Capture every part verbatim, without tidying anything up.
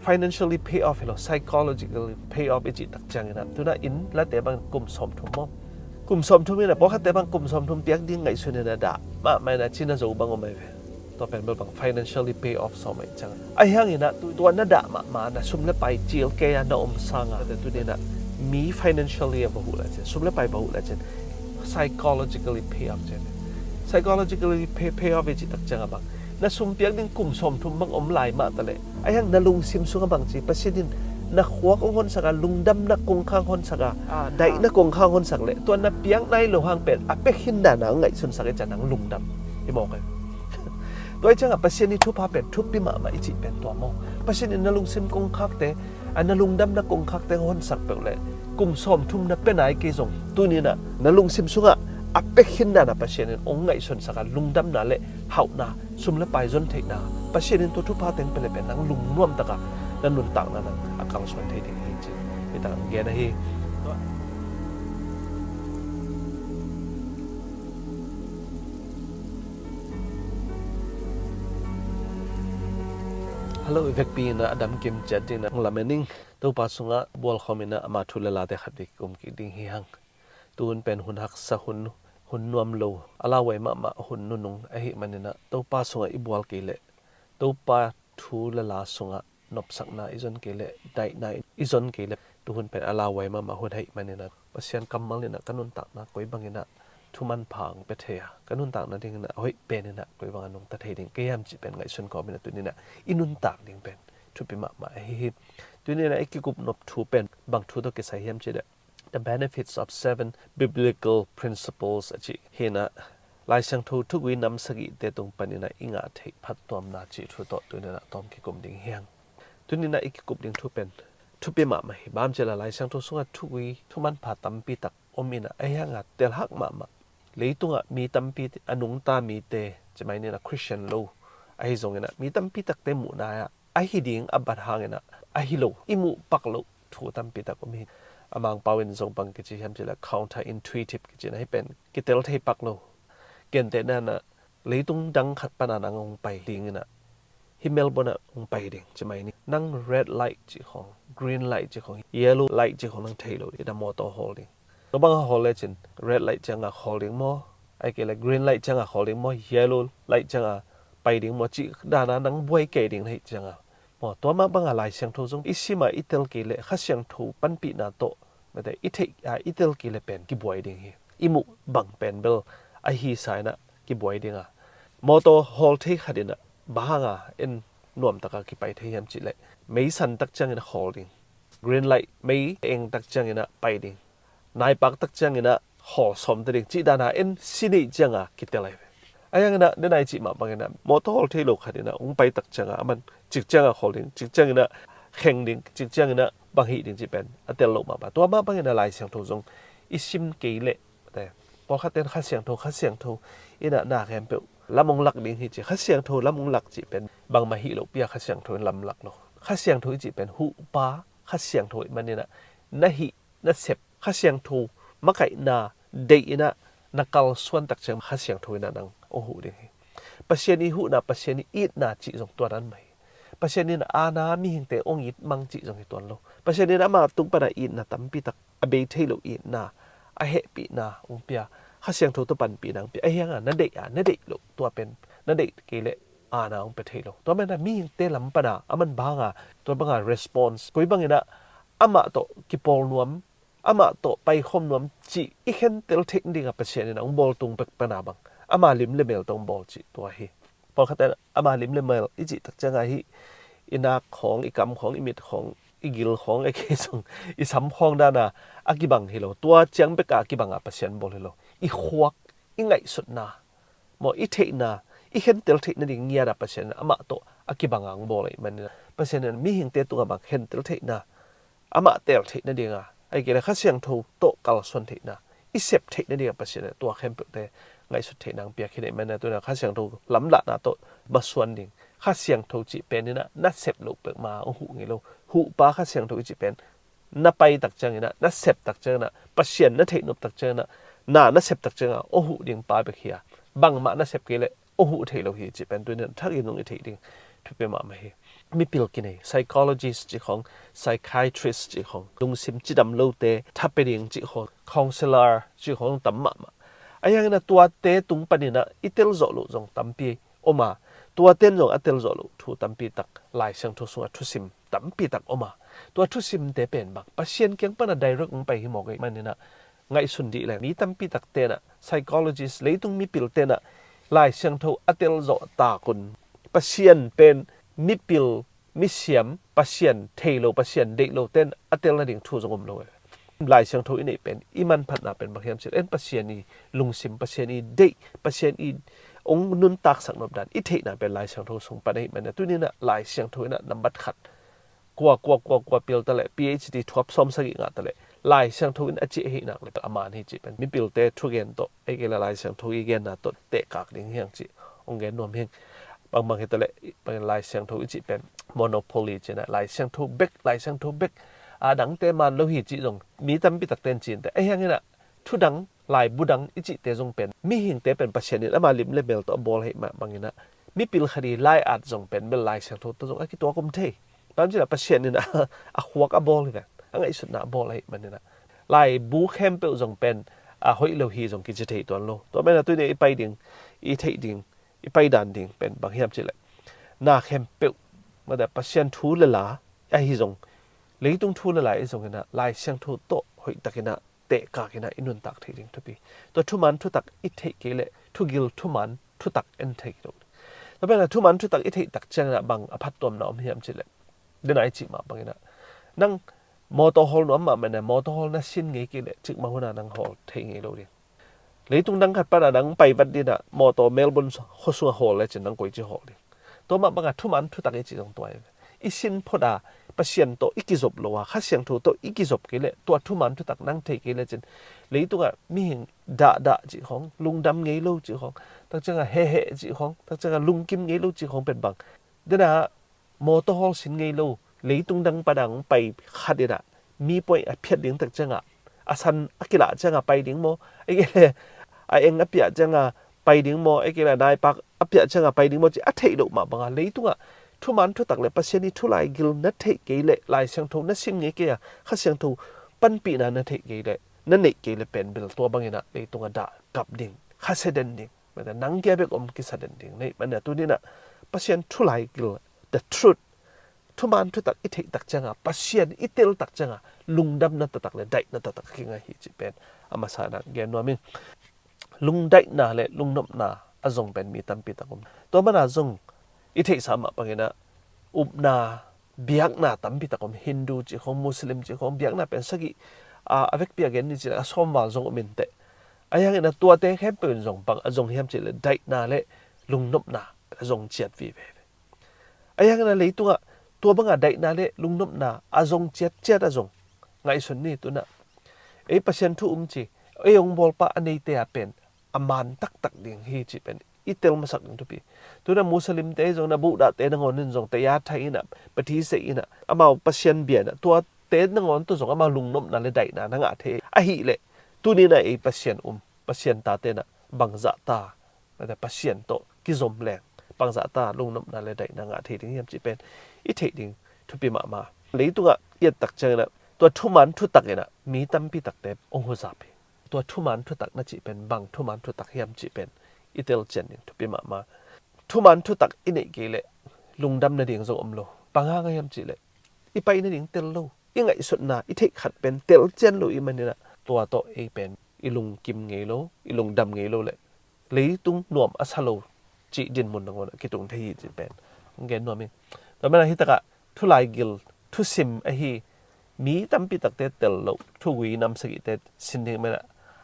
financially pay off hi lo, psychologically pay off i cih tak ciangin ah, tu-in ah inn late bang kum sawmthum maw, kum sawmthum in ah, pawlkhatte bang kum sawmthum piak ding ngaihsun in ah, dah mahmah in ah, cina zo bang om ahi ve. Tua pen bel bang financially pay off sawm ahih ciangin, ahi hangin ah, tu, tua na dah mahmah, na sum le pai cil kei a na om sangin ah, tu-in ah mi financially a va huh le cin, sum le pai va huh le cin, psychologically pay off cin. Psychologically pay, pay off i cih tak ciangin bang, na sum piak ding kum sawmthum bang om lai mah ta leh, ahi hang na lungsim sungah bangci, Pasian in na khuak hong honsak a, lungdamna kongkhak hong honsak a, ah, daihna kongkhak hong honsak leh, tua na piak nai lo hang pen a pia khin dan a hong ngaihsunsak ahih ciangin nang lungdam hi mawk hi. Tua ahih ciangin Pasian i thupha pen thupi mahmah i cih pen tua maw. Pasian in na lungsim kongkhakte, a, na lungdamna kongkhakte hong honsak peuh leh, kum sawmthum na pia nai kei zong, tu-in ah na lungsim sungah a pia khin dan a Pasian in hong ngaihsunsak a, lungdamna le hauhna, sum le pai zon theihna, Pasian in tua thupha teng pia leh pen nang lungnuam tak a na nuntakna nang a kalsuan thei ding hi ci-in hi, tak gen ahi. Hello, i vekpi in ah a damkim ciat dingin ah hong lamen ing. Topa sungah bual khawm in ah ama thu le late khat vei kikum kik ding hi hang. Tu hun pen hun haksa, hun, hun nuam lo, a lauhuai mahmah hun nunung ahih manin ah, Topa sungah i bual kei leh, Topa thu le la sungah nopsakna i zon kei leh, daihna i zon kei leh, tu hun pen a lauhuai mahmah hun ahih manin ah, Pasian kammal in ah ka nuntakna koi bangin ah thu manpha hong pia thei a, ka nuntakna dingin ah a hoih pen in ah koi bangin ah nungta thei ding ka hiam cih pen ngaihsun khawm in ah, tu-in ah i nuntak ding pen thupi mahmah ahi hi. Tu-in ah i kikup nop thu pen bang thu tawh kisai hiam cih leh, The Benefits of Seven Biblical Principles a cih hi-in ah, Lai Siangtho thugui nam sagihte tung panin ah i ngah theih phattuamna cih thu tawh tu-in ah tawm kikum ding hi hang. Tu-in ah i kikup ding thu pen thupi mahmah hi. Bang hiam cih leh Lai Siangtho sungah thugui, thu manpha tampi tak om in ah, ahi hang a telhak mahmah, leitungah mi tampi, a nungta mite, cimai ni-in ah Christian lo ahi zongin ah, mi tampi takte muhna-ah ahi ding a bat hangin ah ahi lo, i muh pak loh thu tampi tak om hi. A Mangpau in zong bang kici hiam cih leh counter intuitive kici-in ah, hih pen kitel thei pak lo. Gentehna-in ah, leitung dang khat pan a nang hong pai dingin ah, hih Melbourne ah hong pai ding cimai ni, nang red light cih khawng, green light cih khawng, yellow light cih khawng nang thei lo, i da motor hawl ding. Tua bang a hawl lecin red light ciangah hawl ding maw, ahih kei leh green light ciangah hawl ding maw, yellow light ciangah pai ding maw cih dan a nang buai kei ding na hih ciangah maw, tua mah bangah Lai Siangtho zong i sim a i tel kei leh, Kha Siangtho panpihna tawh mate i theih a i tel kei leh pen kibuai ding hi. I muh bang pen bel ahi sa-in ah kibuai ding a, motor hawl thei khat in ah bang hang a en nuam tak a kipai thei hiam cih leh, mei san tak ciangin ah hawl ding, green light, mei eng tak ciangin ah pai ding, nai pak tak ciangin ah hawl sawm ta ding cih dan a en si neih ciangah kitel ahi ve. Ahi hangin ah, den a i cih mah bangin ah, motor hawl thei lo khat in ah hong pai tak ciangah, aman cik ciangah hawl ding, cik ciangin ah kheng ding, cik ciangin ah bang hih ding cih pen a tel loh mah bang. Tua mah bangin ah Lai Siangtho zong i sim kei leh, te, pawlkhatte in Kha Siangtho, Kha Siangtho in ah na khempeuh lam hong lak ding hi ci. Kha Siangtho lam hong lak cih pen bangmah hih lohpi-a Kha Siangtho in lam lak lo. Kha Siangtho i cih pen huhpa Kha Siangtho ahih manin ah, na hih na sep, Kha Siangtho makaihna deih in ah na kalsuan tak ciang Kha Siangtho in ah nang hong huh ding hi. Pasian i huhna, Pasian i itna cih zong tua dan mah hi. Pasian in aana mihingte hong it mang cih zong hi tuan lo. Pasian in ama tung pan a itna tampi tak, a bei thei lo itna, a hehpihna hong pia, Kha Siangtho tawh panpihna hong pia. Ahi hang a na deih a, na deih loh, tua pen na deih kei leh aana hong pia thei lo. Tua manin ah mihingte lam pan a, aman bang a, tua bang a response, koi bangin ah amah tawh kipawl nuam, amah tawh paikhawm nuam cih i khentel theih nading a Pasian in ah hong bawl tung pek pan a bang, ama lim le mel tawh hong bawl cih tua hi. Pawlkhatte in ama lim le mel i cih tak ciangah, hih i nak khawng, i kam khawng, i mit khawng, i gil khawng, a kei zong i sam khawng dan a a kibang hi lo. Tua ciang bek a kibang a Pasian bawl hi lo. I khuak, i ngaihsutna maw, i theihna, i khentel theih nading ngiat a Pasian in amah tawh a kibang a hong bawl ahih manin ah, Pasian in mihingte tungah bang khentel theihna, amah teel theih nading a, ahih kei leh Kha Siangtho tawh kalsuan theihna, i sep theih nading a Pasian in tua khempeuhte ngaihsut theihna hong piak hi. Ahih manin ah tu-in ah Kha Siangtho lamlahna tawh masuan ding. Kha Siangtho cih pen in ah na sep loh peuhmah hong huh ngei lo. Huhpa Kha Siangtho i cih pen na pai tak ciangin ah, na sep tak ciangin ah, Pasian na theih nop tak ciangin ah, na, na sep tak ciangin ah hong huh ding pa bek hi a, bangmah na sep kei leh hong huh thei lo hi cih pen tu-in ah thak in hong i theih ding thupi mahmah hi. mipil kinei, psychologist cih khawng, psychiatrist cih khawng, lungsim cidam lote tha pia ding cih khawng, counselor cih khawng tam mahmah. Ahi hangin a tuate tung panin a i tel zawh loh zong tampi om a, tuaten zong a tel zawh loh thu tampi tak Lai Siangtho sungah thusim tampi tak om a, tua thusimte pen bang Pasian kiang pana direct hong pai hi mawk ahih manin a, ngaihsun dih leng mi tampi tak tenah, psychologist, leitung mipil tenah Lai Siangtho a tel zawh takun Pasian pen mipil, misiam, Pasian thei lo, Pasian deih lo ten a tel nading thu zong om lo. Lai Siangtho i neih pen i manphatna pen bang hiam cih leh en Pasian i lungsim, Pasian i deih, Pasian i hong nuntaksak nop dan i theihna pen Lai Siangtho sung pan ahih manin a, tuni in a Lai Siangtho in a nambat khat, kua kua kua kua pil ta leh, P H D thuap sawm sagih ngah ta leh, Lai Siangtho in a cih ahih nak leh a man hi cih pen mipilte thugen tawh, ei kei leh Lai Siangtho i genna tawh tehkak ding hi hang cih hong gen nuam hi ing. Bangbang hi ta leh, Lai Siangtho i cih pen monopoly ci-in a, Lai Siangtho bek, Lai Siangtho bek, a dangte man lo hi cih zong mi tampi takte in ci-in teh. Ahi hangin a thudang, laibu dang i cihte zong pen mihingte pen Pasian in ama lim le mel tawh a bawl ahih mah bangin a, mipil khat i lai-at zong pen bel Lai Siangtho tawh zong a kituak om thei. Tam cih leh Pasian in a, a khuak a bawl hi veng, a ngaihsutna a bawl ahih manin a, laibu khempeuh zong pen a hoih lo hi zong kici thei tuan lo. Tua manin a tuni i pai ding, i theih ding, i pai dan ding pen bang hiam cih leh, na khempeuh, mate Pasian thu le la ahi zong, leitung thu le la ahi zongin a, Lai Siangtho tawh hoihtakin a tehkakin a i nuntak theih ding thupi. Tua thuman thutak i theih kei leh, thugil thuman thutak en thei lo. Tua pen a thuman thutak i theih tak ciangin a bang a phattuamna om hiam cih leh, den a i cih mah bangin a, nang mawtaw hawl nuam mah manin a, mawtaw hawl na sin ngei kei leh, cikmah hun a nang hawl thei ngei lo ding. Leitung dang khat pan a nang pai vat ding a, mawtaw Melbourne khuasung a hawl lecin nang koici hawl ding. Tua mah bang a thuman thutak i cih zong tua hi ve. I sin phot a, Pasian tawh i kizop lo a, Kha Siangtho tawh i kizop kei leh, tua thuman thutak nang thei kei lecin, leitung a mihing dahdah cih khawng, lungdam ngei lo cih khawng, tak ciang a heheh cih khawng, tak ciang a lungkim ngei lo cih khawng pen bang, den a mawtaw hawl sin ngei lo, leitung dang pan a hong pai khat in a, mi puai a phiat ding tak ciang a, a san a kilah ciang a pai ding maw, ei kei leh a eng a piah ciang a pai ding maw, ei kei leh naipak a piah ciang a pai ding maw cih a theih loh mah bang a, leitung a thuman thutak le Pasian i thu laigil na theih kei leh, Lai Siangtho na sim ngei kei a, Kha Siangtho panpihna na theih kei leh, na neih kei leh pen bel tua bangin a leitung a dah kap ding, khasia den ding, mate nang kia bek om kisa den ding na hih manin a, tuni in a Pasian thu laigil, the truth, thuman thutak i theih tak ciang a, Pasian i tel tak ciang a, lungdamna taktak le daihna taktak a kingah hi cih pen a masa in a gen nuam ing. Lungdaihna le lungnopna a zong pen mi tampi tak om. Tua manin a zong i theihsa mah bangin a, upna, biakna tampi tak om. Hindu cih khawng, Muslim cih khawng, biakna pen sagih, a, a vekpi a gen ni cih leh a sawm val zong om in teh. Ahi hangin a tuate khempeuh in zong bang a zong hiam cih leh, daihna le lungnopna a zong ciat vive. Ahi hangin a leitung a tua bang a daihna le lungnopna a zong ciatciat a zong, ngaihsun ni, tu in a ei Pasian thu um ci, ei hong bawlpa a neite a pen a man taktak ding hi cih pen i tel masak ding thupi. Tu in a Muslimte zong in a, Buddhate nangawn in zong taya thai in a, pathi sei in a, amau Pasian bia in a, tuate nangawn tawh zong amau lungnopna le daihna na ngah thei ahih leh, tuni in a ei Pasian um, Pasian tate in a bangzah ta, mate Pasian tawh kizom leng, bangzah ta lungnopna le daihna ngah thei ding hiam cih pen i theih ding thupi mahmah. Leitung a i et tak ciangin a, tua thuman thutak in a mi tampi takte hong huzap hi. Tua thuman thutak na cih pen bang thuman thutak hiam cih pen i tel cian ding thupi mahmah. Thuman thutak i neih kei leh lungdam nading zong om lo. Bang hang hiam cih leh, i pai nading tel lo, i ngaihsutna, i theih khat pen tel cian lo i hih manin a, tua tawh ei pen i lungkim ngei lo, i lungdam ngei lo leh leitung nuam a sa lo cih dinmun nangawn a kitung thei hi cih pen hong gen nuam ing. Tua manin a, hi tak a thu laigil, thusim ahi, mi tampi takte tel loh thugui nam sagihte sin ding manin a,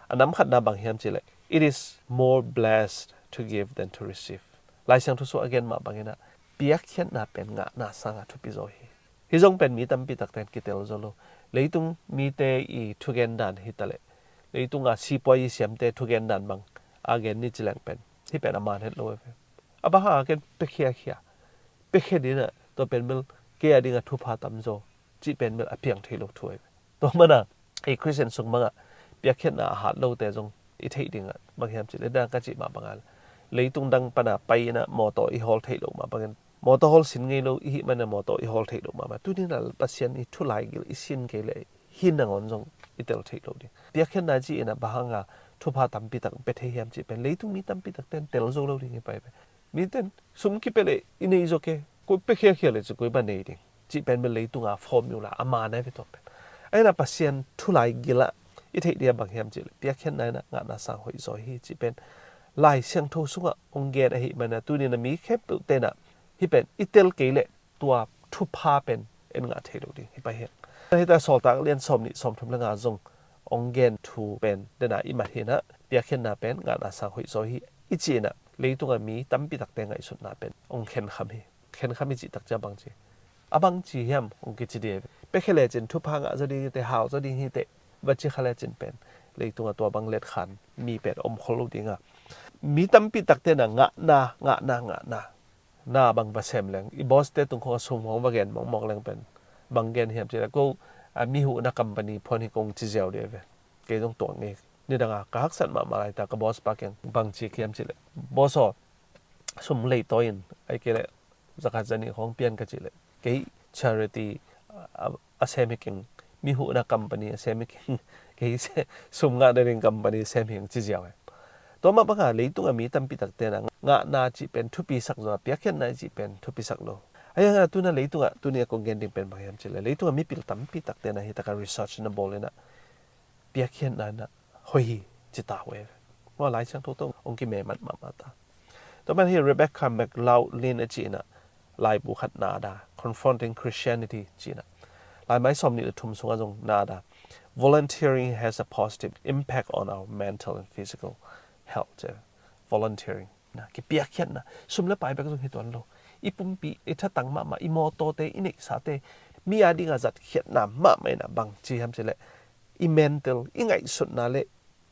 a nam khatna bang hiam cih leh, "It is more blessed to give than to receive." Lai Siangtho sung a gen mah bangin a, piakkhiatna pen ngahna sang a thupi zaw hi. Hih zong pen mi tampi takte in kitel zaw lo. Leitung mite i thugen dan hi ta leh, leitung a sipuazi siamte thugen dan bang a gen ni ci leng pen, hih pen a man het lo hi ve. A bang hang a ken piakhia khia, piakhia ding a, tua pen bel kei a ding a thupha tam zaw cih pen bel a piang thei lo thu hi ve. Tua manin a, ei Khristian sung bang a piakkhiatna a hat lote zong i theih ding a, bang hiam cih leh, den a ka cih mah bang a, leitung dang pan a pai in a mawtaw i hawl theih loh mah bangin, Mawtaw hawl sin ngei lo i hih manin mawtaw i hawl theih loh mahmah. Tuni-in ah Pasian i thu laigil i sin kei leh hih nangawn zong i tel theih loh ding. Piakkhiatna ci-in ah bang hanga thupha tampi tak pia thei hiam cih pen leitung mi tampi takte in tel zo lo ding hi pai pen. Mite in sum kipia leh i nei zaw kei, koi pia khiakhia leh cun koi bang nei ding cih pen bel leitunga formula a man ahi ve tua pen. Ahi zongin ah Pasian thu laigil ah i theih ding ah bang hiam cih leh piakkhiatna in ah ngahna sang hoih zaw hi cih pen Lai Siangtho sungah hong gen ahih manin ah tuni-in ah mi khempeuhte in ah hih pen i tel kei leh tua thupha pen en ngah thei lo ding hi pai hi. Hih ta Sawltak lian sawmnih sawmthum le nga zong hong gen thu pen den ah i mat hi-in ah piakkhiatna pen ngahna sang hoih zaw hi i ci-in ah leitungah mi tampi takte ngaihsutna pen hong khenkham hi. Khenkham i cih tak ciang bang ci, a bang ci hiam hong kici ding hi. Piakhia lecin thupha ngah zaw ding hi teh, hau zaw ding hi teh va ci kha lecin pen leitungah tua bang letkhan mi pen om khol lo ding a, mi tampi takte in ah ngahna, ngahna, ngahna na bang va sem leng, i boss te tung khawng a sum khawng va gen mawkmawk leng pen bang gen hiam cih leh ko, a, mi huhna company phuan hi kong ci ziau ding hi ve. Kei zong tuak ngei. Nidang a ka haksat mahmah lai ta ka boss pa kiang bang ci hiam cih leh, boss aw, sum leitawi in, ahih kei leh zakhat zanih khawng pia in ka cih leh, kei charity a, a sem hi keng, mi huhna company a sem hi keng, kei se, sum ngahna ding company sem hi keng ci ziau hi. Tua mah banga leitungah mi tampi takte in ah ngahna cih pen thupi sak zaw a, piakkhiatna cih pen thupi sak lo. Ahi hangin ah tu-in ah leitungah tuni a kong gen ding pen bang hiam cih leh leitungah mipil tampi takte in ah hih tak a research na bawl in ah piakkhiatna in ah hoih hi ci ta uh hi. Maw, Lai Siangtho tawh hong kimaimat mahmah ta. Tua man hi Rebecca McLaughlin a ci-in ah laibu khat na a da, Confronting Christianity ci-in ah, laimai sawmnih le thum sungah zong na a da, Volunteering has a positive impact on our mental and physical health. Volunteering, na, kipiakkhiatna, sum le pai bek zong hi tuan lo. I pumpi, i thatang mahmah, i mawtawte, i neihsate, mi a dingah zatkhiatna mahmah in ah bang ci hiam cih leh i mental, i ngaihsutna le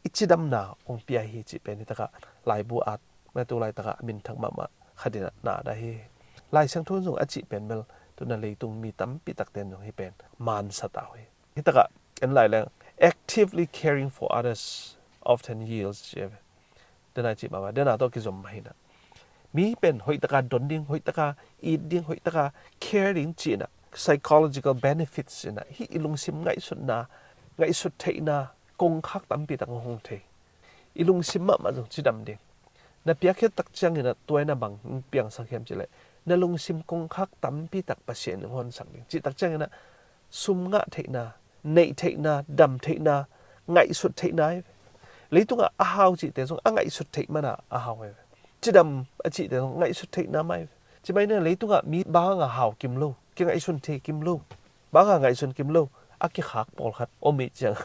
i cidamna hong pia hi cih pen hih tak ah laibu at, mah tu laitak ah a minthang mahmah khat in ah na a da hi. Lai Siangtho in zong a cih pen bel tu-in ah leitung mi tampi takte in zong hih pen mansa ta uh hi. Hih tak ah en lai leng, actively caring for others often yields, ci hi ve. Den a cih mahmah, den a tawh kizom mah hi-in ah, mi pen hoih tak a don ding, hoih tak a it ding, hoih tak a care ding ci-in ah psychological benefits in ah hih i lungsim ngaihsutna, ngaihsut theihna kongkhak tampi tak hong hong thei. I lungsim mahmah zong cidam ding. Na piakkhiat tak ciangin ah tua in ah bang hong piangsak hiam cih leh na lungsim kongkhak tampi tak Pasian in hong honsak ding. Cih tak ciangin ah sum ngah theihna, neih theihna, dam theihna, ngaihsut theihna hi ve. Leitungah a hau cihte zong a ngaihsut theih man a a hau hi ve. Cidam a cihte zong ngaihsut theihna mah hi ve. Ci mai ni, leitungah mi bang hang a hau kim lo, kingaihsun thei kim lo, bang hang a ngaihsun kim lo, a kikhak pawlkhat om ih ciang,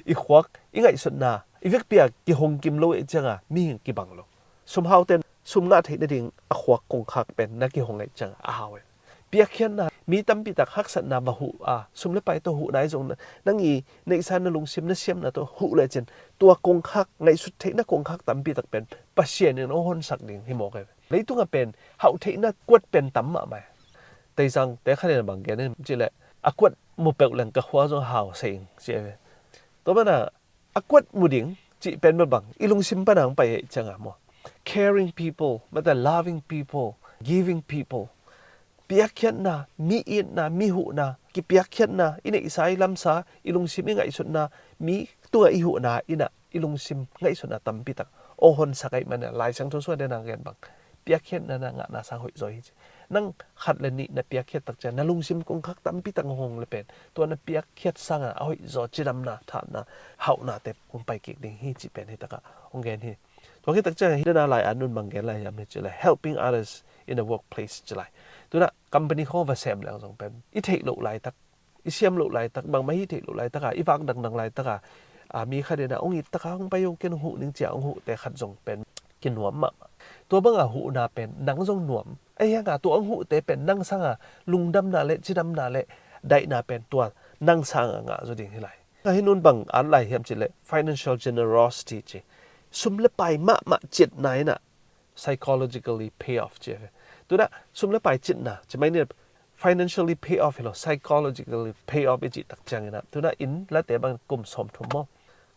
i khuak, i ngaihsutna, i vekpi a kihong kim lo ih ciang a mihing kibang lo. Sum haute in sum ngah theih nading a khuak kongkhak pen na kihong ahih ciang a hau hi. Piakkhiatna, mi tampi tak haksatna va huh a, sum le pai tawh huh nai zong, nang i neihsa, na lungsim, na siamna tawh huh lecin tua kongkhak, ngaihsut theihna kongkhak tampi tak pen Pasian in hong honsak ding hi mawk hi. Leitungah pen hauh theihna kuat pen tam mahmah hi. Teizang te khat in bang gen hiam cih leh, a kuat mu peuh leng ka khua zong hau se ing, ci hi ve. Tua man a, a kuat mu ding cih pen bel bang, i lungsim pan a hong pai ahih ciang a maw. Caring people, mate, loving people, giving people. Piakkhiatna, mi itna, mi huhna, kipiakkhiatna, i neihsa, i lamsa, i lungsim i ngaihsutna, mi tungah i huhna in ah i lungsim ngaihsutna tampi tak hong honsak ahih man a, Lai Siangtho sungah den a gen bang, piakkhiatna in ah ngahna sang hoih zaw hi ci. Nang khat le nih na piakkhiat tak ciang na lungsim kongkhak tampi tak hong hong le pen tua na piakkhiat sang a a hoih zaw cidamna, thatna, hauhnate hong pai kik ding hi cih pen hih tak ah hong gen hi. Tua khit tak ciang hih den a lai-at nu in bang gen lai hiam cih leh, helping others in the workplace ci lai. Tu-in ah company khawng va sem leng zong pen i theih loh laitak, i siam loh laitak, bangmah hih theih loh laitak a, i vak dangdang laitak a, a, mi khat in ah hong it tak a hong pai un, ken hong huh ning ci a hong huhte khat zong pen kinuam mahmah. Tua bang a huhna pen nang zong nuam. Ahih hang a tua hong huhte pen nang sang a lungdamna le cidamna le daihna pen tua nang sang a ngah zaw ding hi lai. Hih nu in bang at lai hiam cih leh, financial generosity ci. Sum le pai mahmah citna in ah psychologically pay off ci hi ve. Tu-in ah sum le pai citna, ci mai ni, financially pay off hi lo, psychologically pay off i cih tak ciangin ah, tu-in ah inn late bang kum sawmthum maw,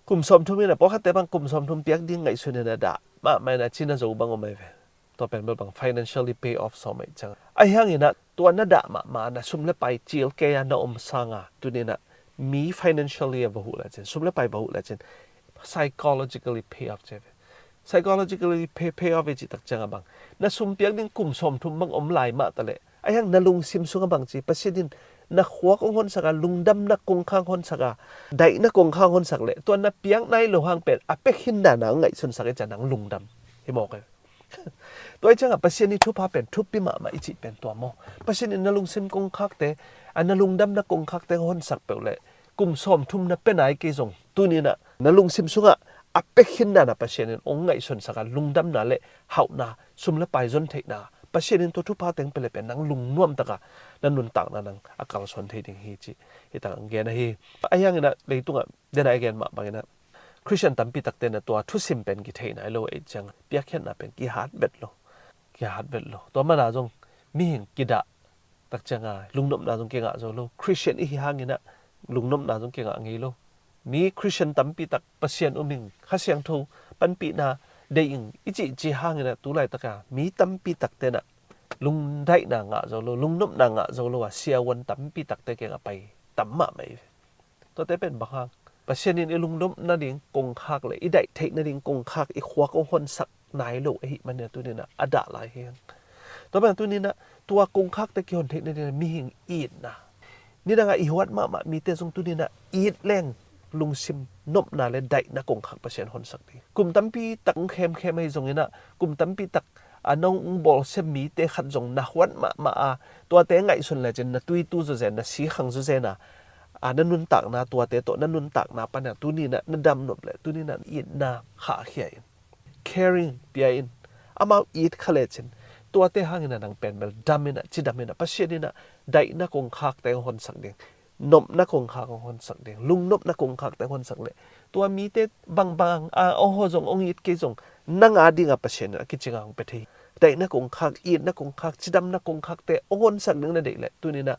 kum sawmthum in ah, pawlkhatte bang kum sawmthum piak ding ngaihsun in ah dah mahmah in ah cina zo bang om hi ve. Tua pen bel bang financially pay off sawm ahih ciang. Ahi hangin ah tua na dah mahmah na sum le pai cil kei a na om sanga tuni in ah mi financially a va huh lecin, sum le pai va huh lecin psychologically pay off ci ve. Psychologically pay, pay off i cih tak ciang a bang, na sum piak ding kum sawmthum bang om lai mah ta leh, ahi hang na lungsim sungah bang ci, Pasian in na khua kong honsak a, lungdamna kongkhak hong honsak a, daihna kongkhak hong honsak leh, tua na piak nai lo hang pen a pia khin dan a hong ngaihsunsak i cih ciang nang lungdam hi mawk e. Tua ahih ciang a Pasian i thupha pen thupi mahmah i cih pen tua maw. Pasian in na lungsim kongkhakte, a na lungdamna kongkhakte hong honsak peuh leh, kum sawmthum na pia nai kei zong tuni in ah na lungsim sungah a pia khin dan a Pasian in hong ngaihsunsak a, lungdamna le hauhna, sum le pai zon theihna, Pasian in tua thupha teng pia leh pen nang lungnuam tak a na nuntakna nang a kalsuan thei ding hi cih hi tak a gen ahi. Ahi hangin ah leitung ah den a i gen mah bangin ah Khristian tampi takte in ah tua thusim pen kithei nai lo ahih ciang piakkhiatna pen kihat vet lo. Kihat vet lo. Tua man a zong mihing kidah tak ciang a lungnopna zong kingah zo lo. Khristian i hi hangin ah lungnopna zong kingah ngei lo. Mi Khristian tampi tak Pasian um ing, Kha Siangtho panpihna deih ing i cih cih hangin ah tu laitak a mi tampi takte in ah lungdaihna ngah zo lo, lungnopna ngah zo lo a siavuan tampi takte kiangah pai tam mahmah hi ve. Tuate pen bang hang, Pasian in i lungnop nading kongkhak le i daih theih nading kongkhak i khua kong honsak nai lo ahih manin a tuni in ah a dah lai hi hang. Tua pen tuni in ah tua kongkhakte kihon theih nading a mihing itna, nidang a i huat mahmah mite zong tuni in ah it leng lungsim nopna le daihna kongkhak Pasian honsak ding. Kum tampi tak hong khemkhem ahi zongin ah, kum tampi tak a nong bawlsia mite khat zong na huat mahmah a, tuate ngaihsun lecin na tuitu zawzen, na sikhang zawzen a, a na nuntakna, tuate tawh na nuntakna pan a tuni in ah na damnop leh tuni in ah itna khahkhia in, caring pia in, amau it kha lecin, tuate hangin ah nang pen bel dam in ah, cidam in ah, Pasian in ah daihna kongkhakte hong honsak ding, nopna kongkhak hong honsak ding, lungnopna kongkhakte hong honsak leh, tua mite bangbang a, aw haw zong hong it kei zong, nang a ding a Pasian in a kicing a hong pia thei. Daihna kongkhak, itna kongkhak, cidamna kongkhakte hong honsak ding na deih leh tuni in ah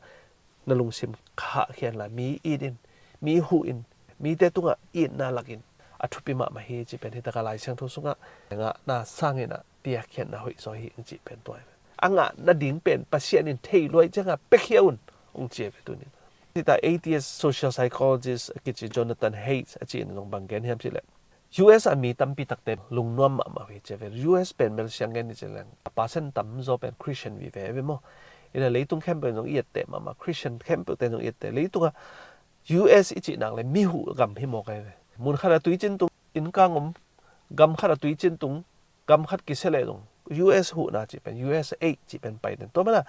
na lungsim khahkhia in la, mi it in, mi huh in, mite tungah itna lak in, a thupi mahmah hi cih pen hi tak a Lai Siangtho sungah ngahna sangin ah piakkhiatna hoih zaw hi ing cih pen tua hi ve. A ngah nading pen Pasian in thei lua ahih ciang a piakhia un hong ci hi ve tuni in. Hi tak a atheist social psychologist a kici Jonathan Haidt a cih in zong bang gen hiam cih leh, U S a mi tampi takte lungnuam mahmah uh hi ci hi ve. U S pen bel siang gen hi ci leng a percent tam zaw pen Khristian vive hi ve maw. Hi in ah leitung khempeuh in zong i etteh mahmah, Khristian khempeuhte in zong i etteh. Leitung a U S i cih nak leh mi huh gam hi mawk ahi ve. Mun khat a tuicin tung, innkang om, gam khat a tuicin tung, gam khat kisia leh zong U S huhna cih pen, U S aid cih pen pai den. Tua man a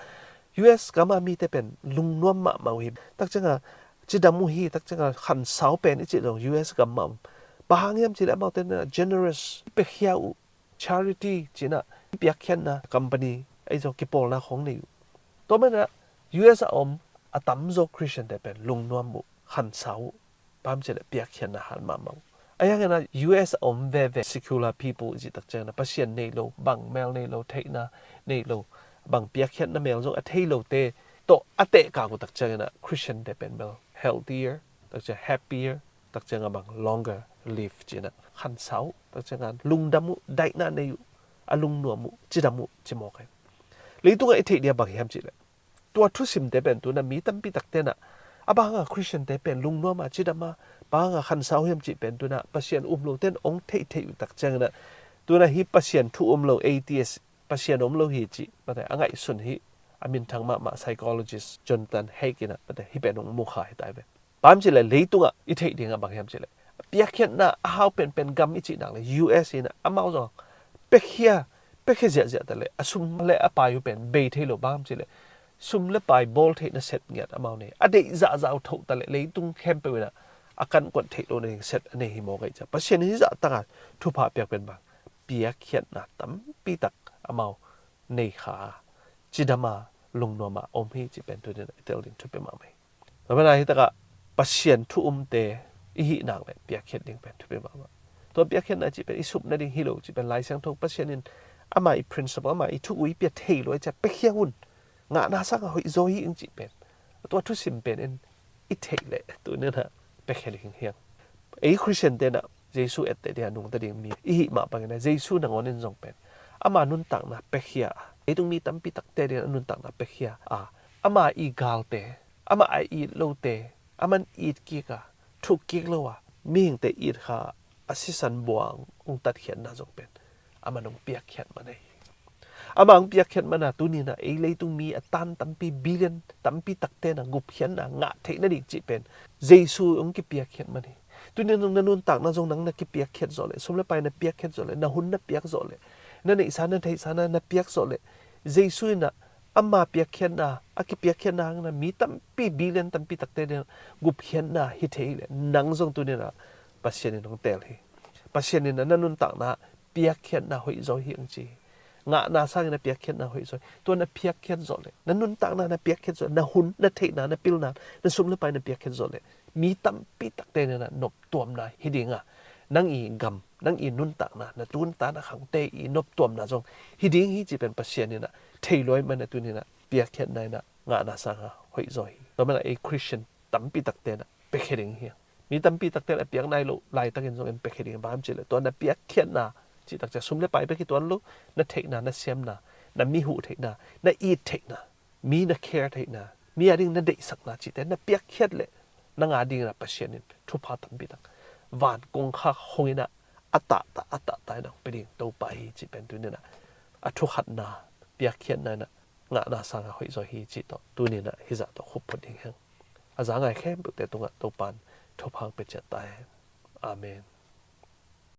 U S gam a mite pen lungnuam mahmah uh hi. Tak ciang a cidam uh hi, tak ciang a khansau pen i cih zong U S gam mah om. Bang hang hiam cih leh amaute in ah generous, piakhia uh, charity cih in ah, piakkhiatna company ahi zong kipawlna khawng nei uh. Tua man a U S a om a tamzaw Khristiante pen lungnuam uh, khansau uh, bang hang hiam cih leh piakkhiatna hat mahmah uh. Ahi hangin ah U S a om veve secular people i cih tak ciangin ah Pasian nei lo, bang mel nei lo, theihna nei lo, bang piakkhiatna mel zong a thei lote tawh a tehkak uh tak ciangin ah Khristiante pen bel healthier, tak ciang happier, tak ciang a bang longer live cih in ah khansau uh, tak ciang a lungdam uh, daihna nei uh, a lungnuam uh, cidam uh ci mawk hi. Leitung ah i theih ding a bang hiam cih leh, tua thusimte pen tu in ah mi tampi takte in ah a bang hang a Khristiante pen lungnuam a, cidam a, bang hang a khansau hiam cih pen tu in ah Pasian um lote in hong theih theih uh tak ciangin ah, tu in ah hih Pasian thu um lo atheist, Pasian om lo hi cih, mate, a ngaihsun hi, a minthang mahmah psychologist Jonathan Haidt in ah, mate, hih pen hong mukha hi ta hi ve. Bang hang hiam cih leh leitung ah i theih ding a bang hiam cih leh, piakkhiatna a hau penpen gam i cih nak leh U S in ah amau zong piakhia, piakhia ziahziah ta leh a sum le a pai uh pen bei thei lo, bang hang hiam cih leh sum le pai bawl theih nasep ngiat amau nei. A deih zahzah uh thoh ta leh leitung khempeuh in ah a kankuan theih loh nading set a nei hi mawk ahih ciang. Pasian in hih zah tak a thupha piak pen bang, piakkhiatna tampi tak amau nei kha a, cidam a, lungnuam a om hi cih pen tuni in ah i tel ding thupi mahmah hi. Tua man a hi tak a Pasian thu umte i hih nak leh piakkhiat ding pen thupi mahmah. Tua piakkhiatna cih pen i sup nading hi lo cih pen Lai Siangtho Pasian in ama i principle, ama i thu uh i pia thei lua ahih ciang piakhia un, ngahna sang a hoih zaw hi ing cih pen tua thusim pen in i theih leh tuni in ah piakhia ding hi hang. Ei Khristiante in ah Jesu etteh ding a nungta ding mi i hih mah bangin ah Jesu nangawn in zong pen ama nuntakna piakhia a, leitung mi tampi takte dingin a nuntakna piakhia a, ama i galte, ama a it lote, aman it kik a, thuk kik lo a, mihingte it kha a sisan buang hong tatkhiatna zong pen aman hong piakkhiat man ahi. Ama hong piakkhiat man a tuninah ei leitung mi a tan tampi, billion tampi takte na gupkhiatna ngah theih nading cih pen Jesu hong kipiakkhiat man hi. Tuninah na nuntakna zong nang na kipiakkhiat zawh leh, sum le pai na piakkhiat zawh leh, na hun na piak zawh leh, na neihsa na theihsa na na piak zawh leh, Jesu inah ama piakkhiatna, a kipiakkhiatna hangin mi tampi, billion tampi takte dingin gupkhiatna hi thei leh, nang zong tuninah Pasian in hong teel hi. Pasian in na nuntakna piakkhiatna hoih zaw hi hong ci hi. Ngahna sangin a piakkhiatna hoih zaw hi. Tua na piakkhiat zawh leh, na nuntakna na piakkhiat zawh leh, na hun, na theihna, na pilna, na sum le pai na piakkhiat zawh leh, mi tampi takte dingin a noptuamna hi ding a, nang i gam, nang i nuntakna, na tuntan a khangte i noptuamna zong hi ding hi cih pen Pasian inah thei luai man a tuninah piakkhiatna inah ngahna sangin hoih zaw hi. Tua man a ei Christian tampi takte inah piakhia ding hi. Mi tampi takte inah piak nai loh laitakin zong en piakhia ding hi. Bang hiam cih leh tua na piakkhiatna cih takciang sum le pai bek hi tuan lo, na theihna, na siamna, na mi huh theihna, na it theihna, mi na care theihna, mi a ding na deihsakna cihte na piakkhiat leh, nang a dingin a Pasian in thupha tampi tak, van kongkhak hong inah a tahtah, a tahtah inah hong pia ding Topa hi cih pen tuninah a thukhatna, piakkhiatna inah ngahna sangin hoih zaw hi cih tawh tuninah hizah tawh khup phot ding hi hang. A za ngai khempeuhte tungah Topa in thupha hong pia ciat ta hen. Amen.